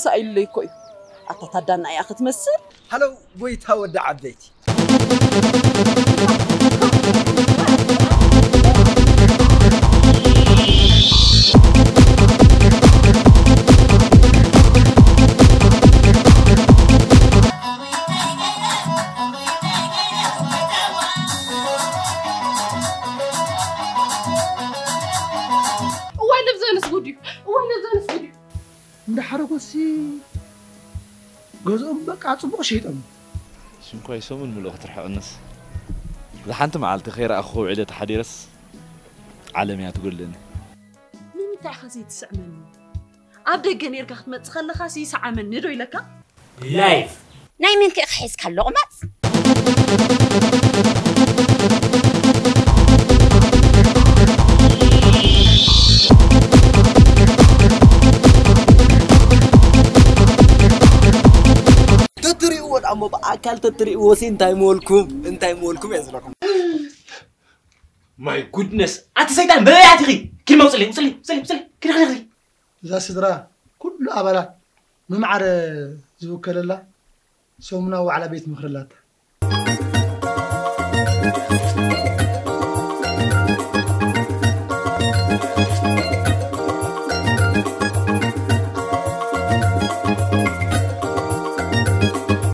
ሳኢለይ እኮ እዩ። ኣታ ታዳና እያ ክትመስል። ሃሎ ጎይታ ወዲ ዓበይቲ። እዋይ ልብዘንስ ጉድ እዩ። እዋይ ልብዘንስ ጉድ እዩ። እንዳሓረጎሲ ገዝኦም በቃ ጽቡቕ ሸይጦም። ሽንኳይ ሰሙን ምሉእ ክትርሕቕንስ ዝሓንቲ መዓልቲ ከይረኣኹ ውዒለ ተሓዲረስ ዓለም እያ ትጎልእኒ። ንምንታይ ኢኻ ዘይትስዕመኒ? ኣብ ደገ ነይርካ ክትመጽእ ከለኻሲ ሰዓመኒ ዶ ኢለካ? ላይፍ ናይ ምንታይ ኢኻ ሒዝካ ኣሎ ቁማፅ? ተትሪእዎ ደኣ እሞ ብኣካል ተትሪእዎ ሲ እንታይ ምበልኩም እንታይ ምበልኩም እየ ዝብለኩም። ማይ ጉድነስ ኣቲ ሰይጣን በበይ ኣቲኺ? ኪድ መውፅሊ ውፅሊ ውፅሊ ውፅሊ ኪድ ኪድ ኪድ እዛ ስድራ ኩሉ ኣባላት መማዕረ ዝውከለላ ሰሙናዊ ዋዕላ ቤት ምኽሪ ኣላታ።